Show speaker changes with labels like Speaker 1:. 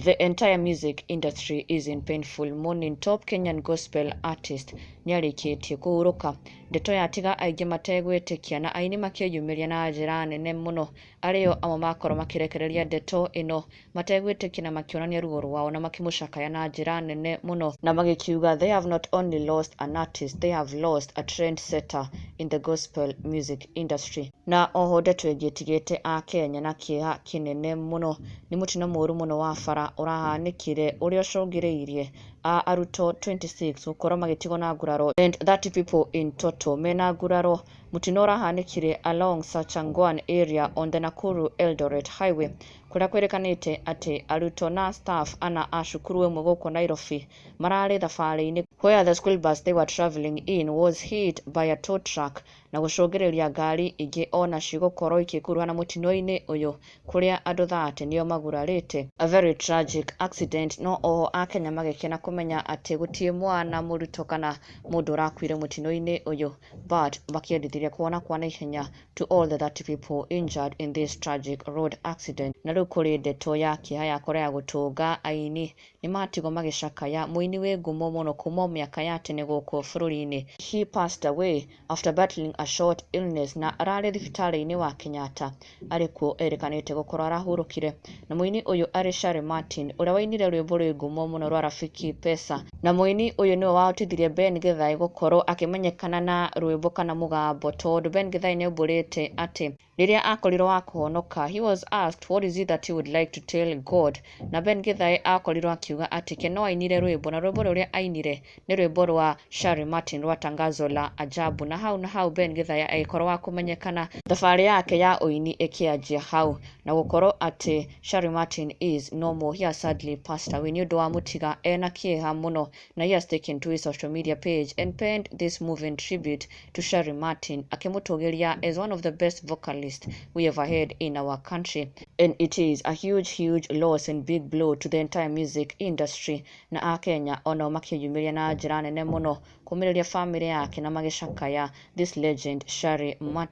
Speaker 1: The entire music industry is in painful mourning. Top Kenyan gospel artist nĩarĩkĩtie kũhurũka. Ndeto yatiga aingĩ mategwĩtĩkia na aini makĩyumĩria na njĩra nene mũno, arĩo amwe makorwo makĩrekereria ndeto ĩno mategwĩtĩkia na makĩonania ruo rwao na makĩmũcakaya na njĩra nene mũno, na magĩkiuga they have not only lost an artist, they have lost a trendsetter in the gospel music industry. Na oho ndeto ĩngĩ ĩtigĩte akenya na kĩeha kĩnene mũno nĩ mũtino mũru mũno wa bara ũrahanĩkire, ũrĩa ũcũngĩrĩirie arutwo 26 gũkorwo magĩtigwo na nguraro and 30 people in total mena nguraro. Mũtino ũrahanĩkire along Sachangwan area on the Nakuru Eldoret Highway, kũrĩa kwĩrĩkanĩte atĩ arutwo na staff ana a cukuru ĩmwe gũkũ Nairobi mararĩ thabarĩ-inĩ, where the school bus they were travelling in was hit by a tow truck na gũcũngĩrĩria ngari ingĩ onacio gũkorwo igĩkuruhana mũtino-inĩ ũyũ, kũrĩa andũ 30 nĩo magurarĩte. A very tragic accident. No oho akenya magĩkena kũmenya atĩ gũtirĩ mwana mũrutwo kana mũndũ ũrakuire mũtino-inĩ ũyũ, but makĩendithirie kuona kwa naihenya to all the 30 people injured in this tragic road accident. Na rĩu kũrĩ ndeto ya kĩeha yakorwo ya gũtũnga aini nĩ matigwo magĩcakaya mũini wĩ ngumo mũno kuma mĩaka ya tene gũkũ bũrũri-inĩ. He passed away after battling a short illness na ararĩ thibitarĩ-inĩ wa Kenyatta, arĩ kuo erĩkanĩte gũkorwo arahurũkire. Na mũini ũyũ arĩ Sharry Martin, ũrĩa wainire rwĩmbo rwĩ ngumo mũno rwa Rafiki Pesa. Na mũini ũyũ nĩwe wahotithirie Ben Githae gũkorwo akĩmenyekana na rwĩmbo kana mũgambo, tondũ Ben Githae nĩaumbũrĩte atĩ rĩrĩa akorirwo wa kũhonoka, he was asked what is it that he would like to tell God, na Ben Githae akorirwo akiuga atĩ ke no ainire rwĩmbo, na rwĩmbo rũrĩa ainire nĩ rwĩmbo rwa Sharry Martin rwa Tangazo la Ajabu. Na hau Ben Githae agĩkorwo wa kũmenyekana, thabarĩ yake ya ũini ĩkĩanjia hau, na gũkorwo atĩ Sharry Martin is no more. He has sadly passed away nĩ ũndũ wa mũtiga ena kĩeha mũno, na he has taken to his social media page and penned this moving tribute to Sharry Martin, akĩmũtũgĩria as one of the best vocalists we ever had in our country. And it is a huge, huge loss and big blow to the entire music industry, na akenya onao makĩyumĩria na njĩra nene mũno kũmĩrĩria famĩlĩ yake na magĩcakaya this legend, Sharry Martin.